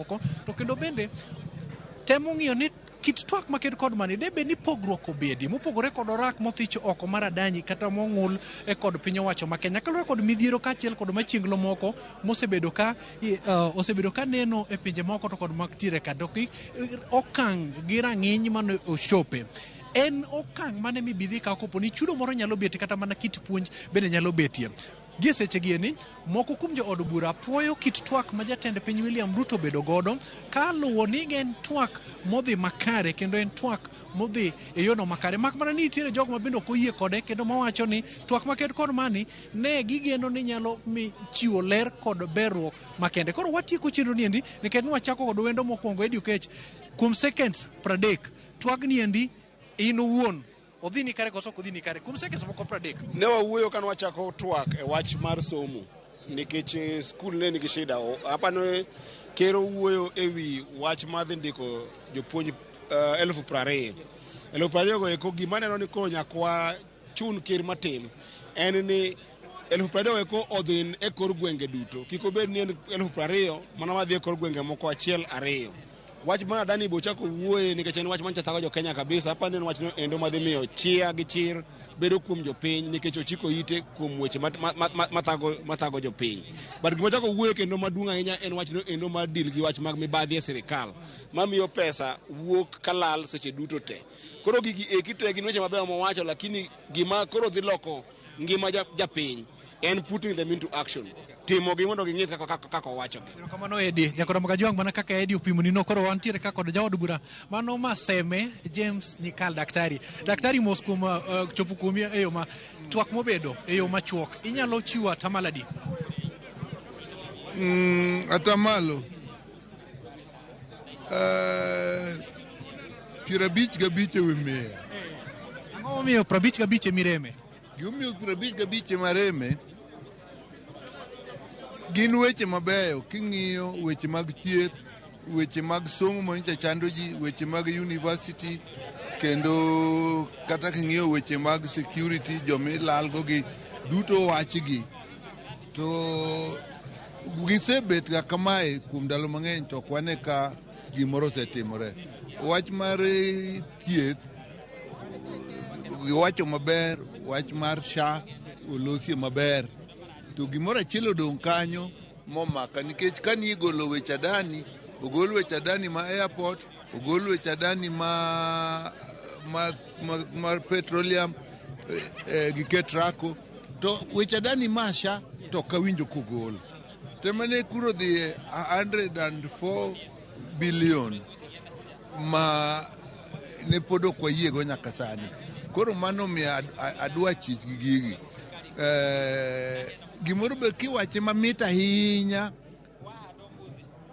Moko to kendo bende temo ng'iyo ni kit twak maket kod mani de bed ni pogruok obedie mopogore kod orak mothich oko mar adanyi kata mong'ul e kod piny owacho ma Kenya kaluwore kod midhiero kaachiel kod machienglo moko mosebedo ka osebedo ka neno e pinje moko to kod mantiere ka to okang' gi rang'iny mane ochope en okang' mane mibidhi kawo kopo ni chudo moro nyalo betie kata mana kit puonj bende nyalo betie. Gie sechegi eni, moko kuom jood bura puoyo kit twak ma jatend piny William Ruto obedo godo ka luwo ni en twak modhi makare kendo en twak modhi e yono makare. Mak mana ni nitiere jogo ma bende ok oyie kode kendo mawacho ni twak maket kod mani ne gigeno ni nyalo mi chiwo ler kod berruok makende. Koro watieko chenro ni endi nikech nwachako kod wendo mokwongo Eddie Okech kuom seconds 30. Twagni endi in owuon odhi ni kare koso ok odhi ni kare kuom seconds moko 30. Ne wawuoyo ka nwachako twak e wach mar somo nikech skul ne nigi shida. Apano ker owuoyo e wi wach mar dhi ndiko jopuonj 20,000. 20,000 go eko gima aneno ni koro nyaka wachun ker matin en ni 20,000 eko odhi e kor gwenge duto. Kik obed ni en 20,000 mana madhi e kor gwenge moko achiel ariyo. Wach mar Adani bo chako wuoye nikech en wach mancha thago jo Kenya kabisa. Apani en wach no endo madhi miyo chia gi chir bedo kuom jopiny nikech ochiko ite kuom weche mathago jopiny. But gima chako wuoye kendo maduong' ahinya en wach no endo mar deal gi wach mag mibadhi e sirikal mamiyo pesa wuok kalal seche duto te. Koro gigi eki te gin weche mabeyo mowacho, lakini gima koro dhi loko ngima japiny en putting them into action. Timogi mondo ging'i kaka owachogi. Erokamano Eddie. Nyakora Magajwang' mana kaka Eddie opimoni no koro wantiere ka kod jaod bura mano Maseme James Nyikal daktari. Daktari mos kuom chopo kuomi e yo ma twak mobedo e yo machuok. Inyalo chiwo atamalo adi? Atamalo 55 ewi 100. Ang'o momiyo 55 e mireme? Gimomiyo 55 ema reme gin weche mabeyo king'iyo weche mag thieth, weche mag somo manyocha chando ji, weche mag university, kendo kata king'iyo weche mag security, jomilalgo gi duto wachgi. To gisebet ga kamae kuom ndalo mang'eny to ok wane ka gimoro osetimore. Wach mar thieth giwacho maber, wach mar SHA olosie maber. To gimoro achiel odong' kanyo momaka nikech kani igolo weche Adani, ogol weche Adani ma airport, ogol weche Adani ma petroleum gi Ketraco, to weche Adani ma SHA to ok awinjo kogol. To mane kuro dhi 104 billion ma ne pod ok wayiego nyaka sani. Koro mano omiyo adwa chich gi gigi. Gimoro be kiwache mamit ahinya,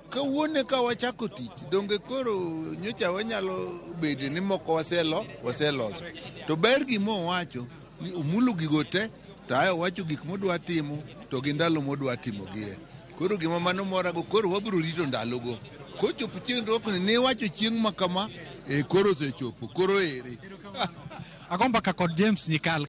kawuono ka wachako tich, donge koro nyocha wanyalo bedo ni moko waseloso. To ber gima owacho ni omulo gigo te, to ae owacho gik modwa timo to gi ndalo modwa timogie. Koro gima mano morago, koro wabiro rito ndalogo. Kochopo chieng' to wakoni ne iwacho chieng' ma kama, koro osechopo, koro ere. Ago mbaka kod James Nyikal.